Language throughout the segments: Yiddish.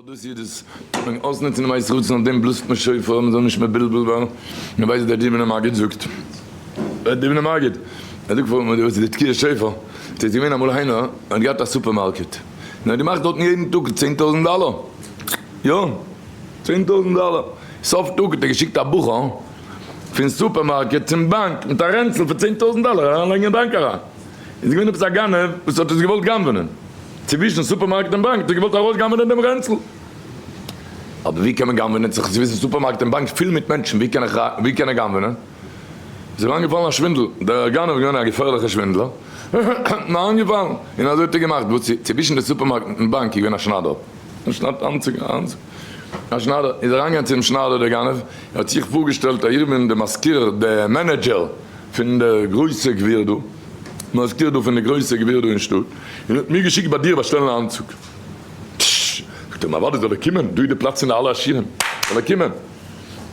אבער דאס איז דאס וועגן אויסנוצן דעם עת רצון, אויף דעם בלאזט מען שופר מען זאל נישט מבולבל ווערן, מען ווייסט דער דובנער מגיד זאגט, דער דובנער מגיד, ער זאגט פאר וואס איז די תקיעת שופר, ס'איז געווען אמאל איינער האט געהאט א סופערמארקעט, און ער האט געמאכט דארטן יעדן טאג 10,000 דאלער, יא, 10,000 דאלער, סוף טאג האט ער געשיקט א בחור פון סופערמארקעט צום באנק מיט א רענצל פון 10,000 דאלער אריינלייגן אין באנק אריין. איז געווען עפעס א גנב וואס האט עס געוואלט גנב'נען, צווישן סופערמארקעט און באנק האט ער געוואלט ארויסגנב'נען דעם רענצל, אבער ווי קען מען גנב'נען צווישן סופערמארקעט און באנק פול מיט מענטשן, ווי קען איך ווי קען ער גנב'נען? איז אים איינגעפאלן א שווינדל, דער גנב איז געווען א געפערליכער שווינדלער, אים איינגעפאלן, און אזוי האט ער געמאכט, וואס צווישן די סופערמארקעט און באנק איז געווען א שניידער, א שניידער אנצוג, א שניידער, איז אריינגעגאנגען צום שניידער דער גנב, ער האט זיך פארגעשטעלט אז איך בין דער מזכיר, דער manager פון די גרויסע גביר דא, מזכיר דא פון די גרויסע גביר דא אין שטאט, און האט מיר געשיקט ביי דיר באשטעלן א אנצוג. טשש! זאגט אים, אוודאי זאל ער קומען, דא איז די פלאץ פון די אלע עשירים, זאל ער קומען.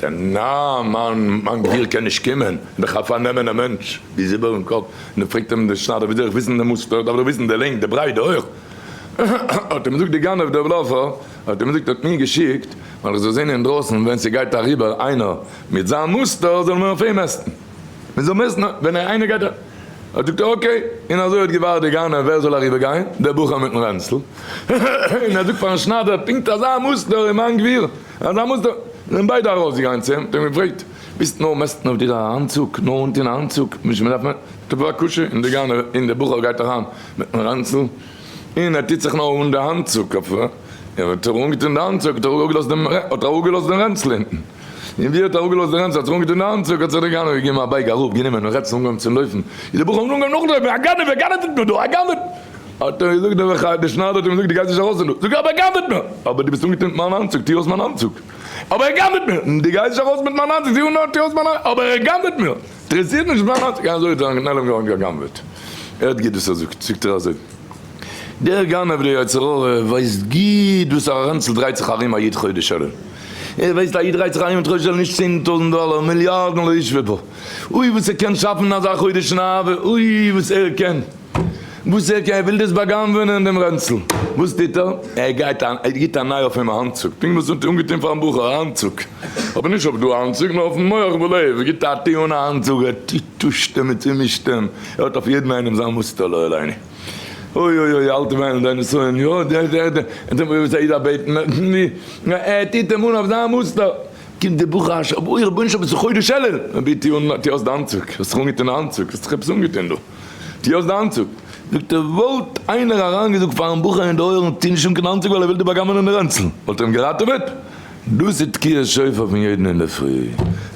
זאגט ער, נא, מיין מיין גביר קען נישט קומען, איז דאך א פארנעמענער מענטש, ביז איבערן קאפ. און דאן פרעגט אים דער שניידער, ווי זאל איך וויסן די מוסטער, דארף דאך וויסן די לענג, די ברייט, די הויך. האט אים געזאגט די גנב דער bluffער, האט אים געזאגט, האט מיר געשיקט, ווייל איך זאל זען אינדרויסן ווען ס'גייט אריבער איינער מיט זיין מוסטער, זאל מען אויף אים מעסטן. מען זאל מעסטן ווען איינער גייט האט זאגט ער okay, און אזוי האט געווארט די גנב ווער זאל אריבער גיין, דער בחור מיטן רענצל, און ער זאגט פארן שניידער פונקט אזא מוסטער איז מיין גביר, אזא מוסטער, זענען ביידע ארויס געגאנגען צו אים, האט אים געפרעגט, ווילסט נאר מעסטן אויף דיר א אנצוג, נאר אנטון א אנצוג, נישט מען דארף מען, זאגט ער בבקשה, און די גנב, און דער בחור גייט אריין מיטן רענצל, און ער טוט זיך נאר אן די אנצוג אויף, און האט ער אנגעטון די אנצוג האט ער אראפגעלאזט דעם, האט ער אראפגעלאזט דעם רענצל אונטן. און ווי ער האט אראפגעלאזט די רענצל האט זיך אנגעטון די אנצוג האט זיך דער גנב געגעבן א בייג אראפ גענומען און רענצל אנגעהויבן צו לויפן איז די בחורים אנגעהויבן נאכלויפן א גנב ער גנב'ט מיר דא ער גנב'ט האט ער געזאגט דער ח דער שניידער האט אים געזאגט דו גייסט נישט ארויס פון דא זאגט ער אבער ער גנב'ט מיר אבער דו ביסט אנגעטון מיט מיין אנצוג טו אויס מיין אנצוג אבער ער גנב'ט מיר דו גייסט נישט ארויס מיט מיין אנצוג טו אן טו אויס מיין אבער ער גנב'ט מיר אינטערעסירט נישט מיין אנצוג אזוי האט ער נעלם געווארן געגנב'עט ער האט גוט וואס ער זאגט זאגט ער אזוי. דער גנב דער יצר הרע ווייסט גוט וואס א רענצל דרייט זיך ארום א איד חודש אלול, ער ווייסט א איד דרייט זיך ארום מיט חודש אלול נישט 10,000 דאלער, מיליארדן לא ישווה בו, אוי וואס ער קען שאפן אין אזא חודש נאוה, אוי וואס ער קען, וואס ער קען, ער וויל דאס בא'גנב'ענען דעם רענצל, וואס טוט ער? ער גייט אן, ער גיבט א ניי אויף אים א אנצוג, פונקט וואס האט אנגעטון פארן בחור א אנצוג, אבער נישט אויף דא א אנצוג נאר אויפן מח ולב, ער גיבט א טו אן א אנצוג, ער טוט טושט אים און צומישט אים, ער האט אויף יעדן איינעם זיין מוסטער לא עלינו. אוי אוי אוי אלטע וויינען דיינע סוהן יא דער דער דער און דער וואס א איד א בעטן ער טוט אים אן אויף זיין מוסטער קומט די בחור א ש אוי רבונו של עולם ס'איז חודש אלול רבי טו אן טו אויס די אנצוג האסט זיך אנגעטון א אנצוג האסט זיך עפעס אנגעטון דא טו אויס די אנצוג זאגט ער וואלט איינער אריינגעזאגט פארן בחור אין די אויערן טו נישט אן קיין אנצוג ווייל ער וויל דיר בא'גנב'ענען די רענצל וואלט ער אים געראטעוועט? דאס איז תקיעת שופר פון יעדן אינדערפרי,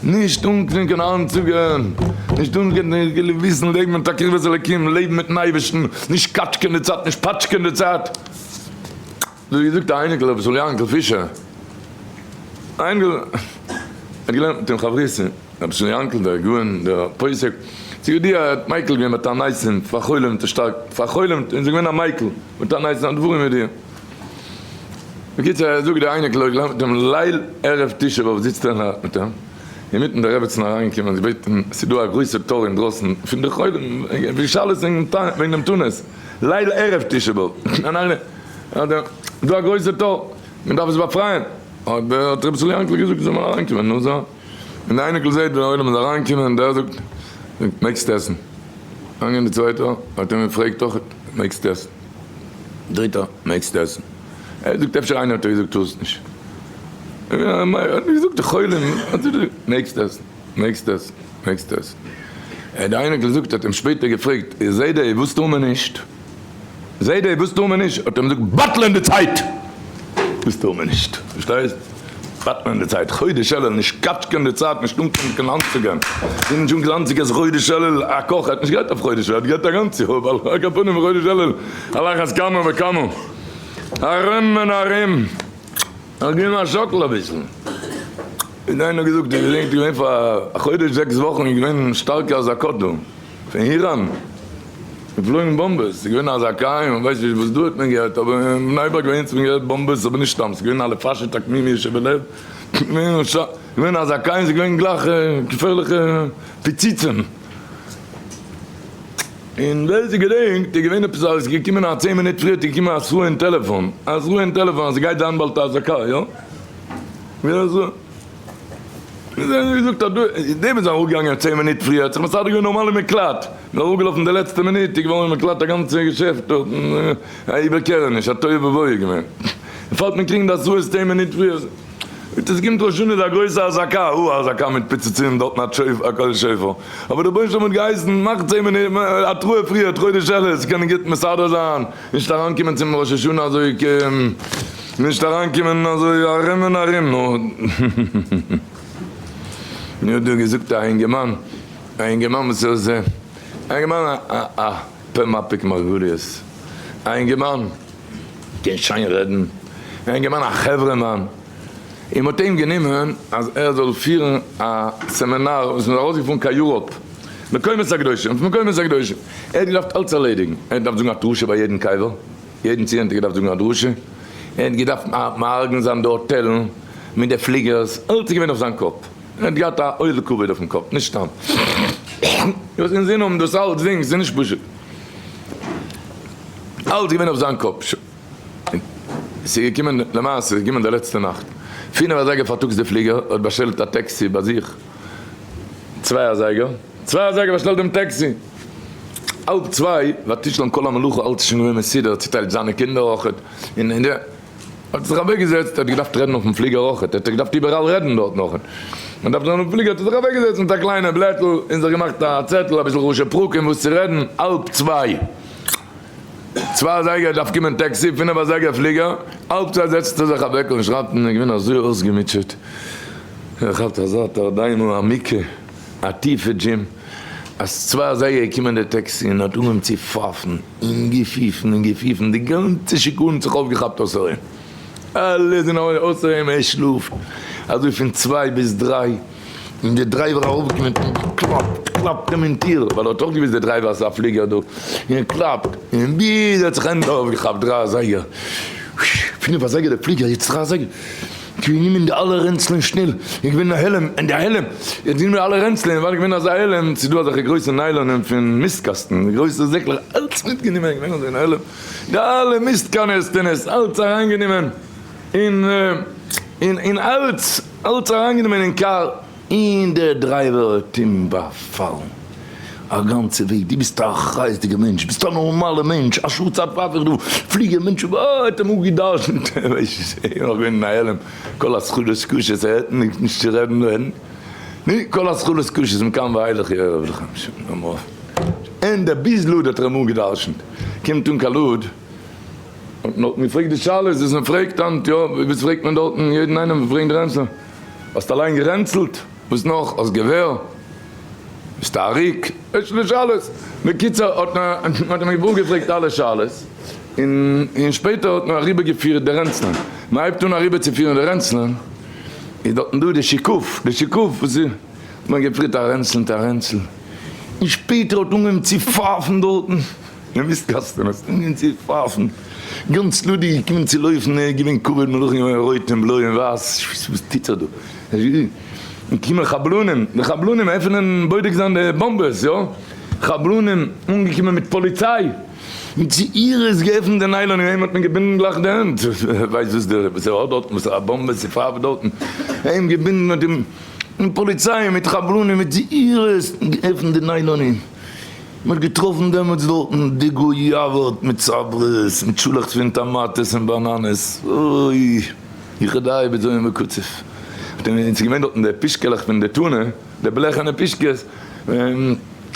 נישט אנטון קיין אנצוגען, נישט אנטון קיין וויסן לעבן מיט א קרבת אלוקים, לעבן מיטן אייבערשטן, נישט קאטשקען די צייט, נישט פאטשקען די צייט. דאס האט געזאגט א אייניקל רבי ישראל יענקל פישער, א אייניקל האט געלערנט מיט אים חברותא, רבי ישראל יענקל דער גאון דער פוסק, ס'איז ידוע ער האט מיקל געווען ביי תעניתים, פאר'חולמ'ט שטארק, פאר'חולמ'ט און איז געווען א מיקל ביי תעניתים, הדברים ידועים. בקיצור ער זאגט די אייניקל האט געלערנט מיט אים ליל ערב תשעה באב זיצט ער און מיט אים אינמיטן די רעבעצן אריינגעקומען און געבעטן ס'איז דא א גרויסע תור אינדרויסן פון די חולים ווי שאלות וועגן דעם תענית ליל ערב תשעה באב איז דא א גרויסע תור מען דארף עס באפרייען האט רבי ישראל יענקל געזאגט זאל מען אריינקומען נו זאל און די אייניקל זעט ווי די עולם איז אריינגעקומען דער זאגט מעגסט עסן אריינגעגאנגען די צווייטע האט אים געפרעגט אויך מעגסט עסן. דריטער, מעגסט עסן. ער זאגט אפשר איינער האט דיר געזאגט טארסט נישט. ער האט מיר געזאגט די חולים האט געזאגט מעגסט עסן, מעגסט עסן, מעגסט עסן. די אייניקל זאגט האט אים שפעטער געפרעגט זיידע וואס טאר מען נישט? זיידע וואס טאר מען נישט? האט ער אים געזאגט בטל'ען די צייט! דאס טאר מען נישט. פארשטייסט? בטל'ען די צייט. חודש אלול נישט קאטשקען די צייט נישט אנקומען קיין אנצוגען. נישט אנקומען אנצוגען איז חודש אלול א קאך ער האט נישט גערעדט אויף חודש אלול ער האט גערעדט א גאנץ יאר ווייל על כל פנים חודש אלול על אחת כמה וכמה ארום און ארום נאר געבן א שאקל אביסל ווי איינער האט געזאגט איך געדענק געווען פאר א חודש זעקס וואכן איז געווען שטארקע אזעקות דא פון איראן געפלויגן באמבעס ס'איז געווען אזעקה און מ'ווייסט נישט וואס דא האט מען געהערט אבער אין בני ברק ביי אונז האט מען געהערט באמבעס אבער נישט סתם ס'איז געווען א לפשט תקמימי שבלב געווען אזעקה און ס'איז געווען גלייך געפערליכע פיצוצים. און ווער ס'געדענקט איז געווען עפעס א, איז געקומען א צען מינוט פריער איז געקומען א התראה אין טעלעפאן, א התראה אין טעלעפאן אז ס'גייט זיין באלד א אזעקה, יא? ווער איז געזאגט אז דער איז אראפגעגאנגען צען מינוט פריער האט זיך מסדר געווען נארמאל אין מקלט, איז אראפגעלאפן די לעצטע מינוט איז געווארן אין מקלט א גאנצע געשעפט דארטן, א איבערקערעניש א תוהו ובוהו געווען, פאלט מען קריגן די התראות צען מינוט פריער, זאגט עס קומט ראש השנה איז א גרויסע אזעקה, א אזעקה מיט פיצוצים דארטן א קול שופר, אבער דער רבונו של עולם האט געהייסן מאך צען מינוט התראה פריער חודש אלול צו קענען גוט מסדר זיין. נישט אריינקומען צום ראש השנה אזוי כ נישט אריינקומען אזוי ארום און ארום נאר מיר האט דא געזאגט א אינגערמאן א אינגערמאן וואס איז א אינגערמאן א פה מפיק מרגליות א אינגערמאן קען שיין רעדן א אינגערמאן א חברה מאן און מ'האט אים גענומען אז ער זאל פירן א סעמינאר וואס מ'איז ארויסגעפארן קיין יוראפ מקומות הקדושים אויף מקומות הקדושים. ער האט געדארפט אלץ ערלעדיגן, ער האט געדארפט זאגן א דרשה ביי יעדן קבר, יעדן ציון האט ער געדארפט זאגן א דרשה, ער האט געדארפט מארגן זיין די האטעלן מיט די פליגערס, אלץ איז געווען אויף זיין קאפ, ער האט געהאט א עול כבד אויפן קאפ, נישט סתם. דו האסט אינזין האבן דאס אלצדינג, ס'איז נישט פשוט. אלץ געווען אויף זיין קאפ. ס'איז געקומען, למעשה איז געקומען די לעצטע נאכט, פינף אזייגער פארטאגס די פליגער האט באשטעלט א טעקסי ביי זיך, צוויי אזייגער, צוויי אזייגער באשטעלט דעם טעקסי, האלב צוויי ותשלם כל המלאכה אלץ איז שוין געווען מסודר, צוטיילט זיינע קינדער אויכעט, און און די, האט זיך אוועק געזעצט, ער האט געדארפט רעדן אויפן פליגער אויכעט, ער האט געדארפט איבעראל רעדן דארטן אויכעט, מען דארף זיין אויפן פליגער, האט ער זיך אוועק געזעצט מיט א קליינע בלעטל און זיך געמאכט א צעטל אביסל ראשי פרקים וואס צו רעדן, האלב צוויי. צוויי אזייגער דארף קומען טעקסי, פינף אזייגער פליגער, האלב צוויי זעצט ער זיך אוועק און שרייבט און איז געווען אזוי אויסגעמוטשעט, ער כאפט אזא תרדמה עמוקה, א טיפע דזשים, אז צוויי אזייגער איז געקומען די טעקסי און האט אנגעהויבן צו פייפן און געפיפן און געפיפן, די גאנצע שיכון האט זיך אויפגעכאפט אויסער אים, אלע זענען אויסער אים, ער שלאפט אזוי פון צוויי ביז דריי. און דער דרייווער ארויפגעקומען און געקלאפט, קלאפט אים אין טיר, ווייל ער האט אויך געוואוסט דער דרייווער אז ס'איז א פליגער דא, און קלאפט, און ביז ער האט זיך ענדליך אויפגעכאפט דריי אזייגער, פינף אזייגער דער פליגער, יעצט דריי אזייגער, גענומען די אלע רענצלען שנעל, איז געווען א העלם, און די העלם, ער האט גענומען אלע רענצלען, ווייל איז געווען אזא העלם, ס'איז דא אזעלכע גרויסע ניילאנען פון מיסט קאסטן, גרויסע זעקלעך, אלץ מיטגענומען, געווען אזוי אין העלם, די אלע מיסט קאנעסטענעס, אלץ אריינגענומען, און און אלץ. אלץ אריינגענומען אין קאר און דער דרייווער האט אים באפאלן א גאנצע וועג, דו ביסט א אחריות'דיגער מענטש, ביסט א נארמאלער מענטש, א שעה צייט פייף איך דא, פליגער מענטש, אה, האט אים אפגעדארשנט, ווייס נישט, איז נאך געווען אין א העלם, כל הזכויות קשות, ער הערט נישט צו רעדן רעדן, נו, כל הזכויות קשות מכאן ואילך יערב לכם, ענדע ביז לוד האט ער אים אפגעדארשנט, קומט אן קיין לוד. האט מען געפרעגט די שאלות וואס מען פרעגט היינט, יא, וואס פרעגט מען דארטן יעדן איינעם וואס ברענגט רענצל? האסט אליין גערענצלט? וואס נאך? האסט געווער? ביסט א עריק? ווייסט די שאלות. בקיצור האט מען אים אפגעפרעגט אלע שאלות, און און שפעטער האט מען אריבער געפירט די רענצלען. מען הייבט אן אריבער צו פירן די רענצלען, איז דארטן דא די שיקוף, די שיקוף וואס איז, האט מען געפריט א רענצל מיט א רענצל, און שפעטער האט אנגעהויבן צו פייפן דארטן. די מיסט קאסטען האסט אנגעהויבן צו פייפן, גאנץ לוד איז געקומען צו לויפן, ער איז געווען כבוד מלכים געווען רויט און בלוי און ווייס, וואס טוט זיך דא? און קומען חבלנים, די חבלנים עפענען בודק זיין די באמבעס, יא, חבלנים אנגעקומען מיט פאליציי, מיט זעירות געעפנט די ניילאן און אים האט מען געבינדן גלייך די הענט, ווייסט וואס דער וואס ער האט דארטן, וואס א באמבע ס'פייפט דארטן, אים געבינדן האט אים, און פאליציי מיט חבלנים מיט זעירות געעפנט די ניילאנים. מען האט געטראפן דעמאלטס דארטן די גויאווארט מיט סאברעס, מיט שאלעכץ פון טאמאטעס און באנאנעס, אוי, יחודאי בזוים וקצף. און ס'איז געווען דארטן די פישקעלעך פון די טונא, די בלעכענע פישקעס,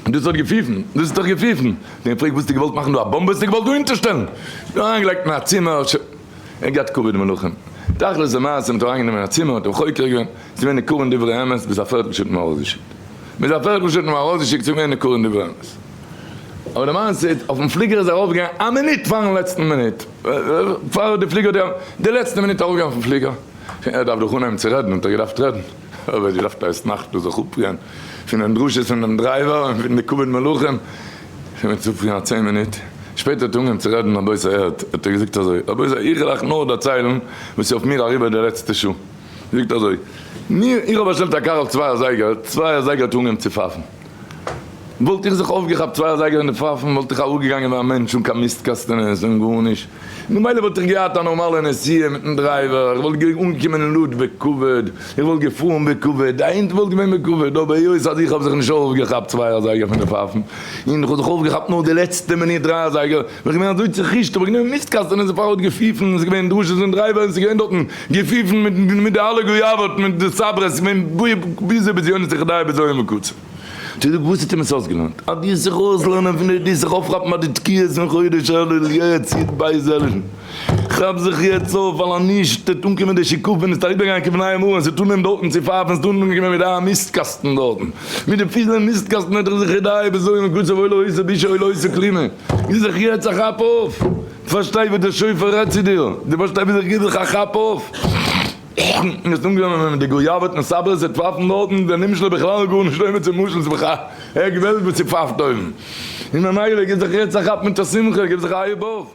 דאס האט געפיפן, דאס האט דאך געפיפן. האט ער געפרעגט, וואס האסטו געוואלט מאכן דא, א באמבע האסטו געוואלט דא אונטערשטעלן? אריינגעלייגט אין א צימער, ער האט געהאט כבוד מלכים. תכלית המעשה, מען האט אריינגענומען אין א צימער, האט אים חוקר געווען, ס'איז געווען ניכר אין דברי אמת, ביז א פערטל שעה האט מען ארויסגעשיקט. ביז א פערטל שעה האט מען ארויסגעשיקט ס'איז געווען ניכר אין דברי אמת. אבער די מעשה איז, אויפן פליגער איז ער ארויפגעגאנגען א מינוט פארן לעצטן מינוט, פאר די פליגער האט די לעצטע מינוט ארויפגעגאנגען אויפן פליגער, ער דארף דאך אנהייבן צו רעדן, האט ער געדארפט רעדן, אבער ער האט געדארפט ערשט נאכט דא זיך אפרוען פון דעם דרשות פון דעם דרייווער און פון די כבוד מלכים, שוין צו פרי א צען מינוט שפעטער האט ער אנגעהויבן צו רעדן רבותי הערט, האט ער געזאגט אזוי, רבותי איך וועל אייך נאר דערציילן וואס איז אויף מיר אריבער די לעצטע שעה. זאגט אזוי, מיר, איך האב באשטעלט א קאר אויף צוויי אזייגער, צוויי אזייגער האט אנגעהויבן צו פייפן. וואלט איך זיך אויפגעכאפט צוויי אזייגער אין די פייפן וואלט איך אראפגעגאנגען ווי א מענטש אן קיין מיסט קאסטענעס און גארנישט, ממילא וואלט איך געהאט א נארמאלע נסיעה מיטן דרייווער, איך וואלט אנגעקומען אין לוד בכבוד, איך וואלט געפארן בכבוד, די הינט וואלט געווען בכבוד, אבער היות אז איך האב זיך נישט אויפגעכאפט צוויי אזייגער פון די פייפן, און איך האב זיך אויפגעכאפט נאר די לעצטע מינוט דריי אזייגער, בין איך געווען אזוי צוחישט, האב איך גענומען מיסט קאסטענעס און זאפארט געפיפן, און ס'איז געווען דרשות פון דרייווער און ס'איז געווען דארטן געפיפן מיט די אלע גויאוואט מיט די סאברעס, ס'איז געווען ביזוי בזיונות וכדו' בזיון וקצף. צו זאגן וואס האט אים עס אויסגעלערנט? אז דו זיך אויסלערנען פון די דו זיך אויפכאפן ביי די תקיעות פון חודש אלול יעצט י"ב אלול, כאפ זיך יעצט אויף ווייל אז נישט וועט אנקומען די שיקוף ווען עס וועט אריבערגיין כבני אמור און ס'וועט אנהייבן דארטן צו פייפן, ס'וועט אנקומען מיט דיין מיסט קאסטן דארטן, מיט די פיזלען מיסט קאסטן וועט ער זיך כדאי בזיון וקצף אוי לא עושה בושה אוי לא עושה כלימה, גיב זיך יעצט א כאפ אויף, פארשטיי וואס דער שופר רעדט צו דיר, דו פארשטיי ווי זיך גיב זיך א כאפ אויף. און האסט אנגענומען מיט די גויאוועט און סאברעס זיי פייפן דארטן, דער נמשל איז בכלל גארנישט דומה צום משל, ס'איז בכלל עק וועלט וואס ס'פייפט אויבן, און ממילא גיב זיך יעצט א כאפ מיט א שמחה, גיב זיך א הייב אויף.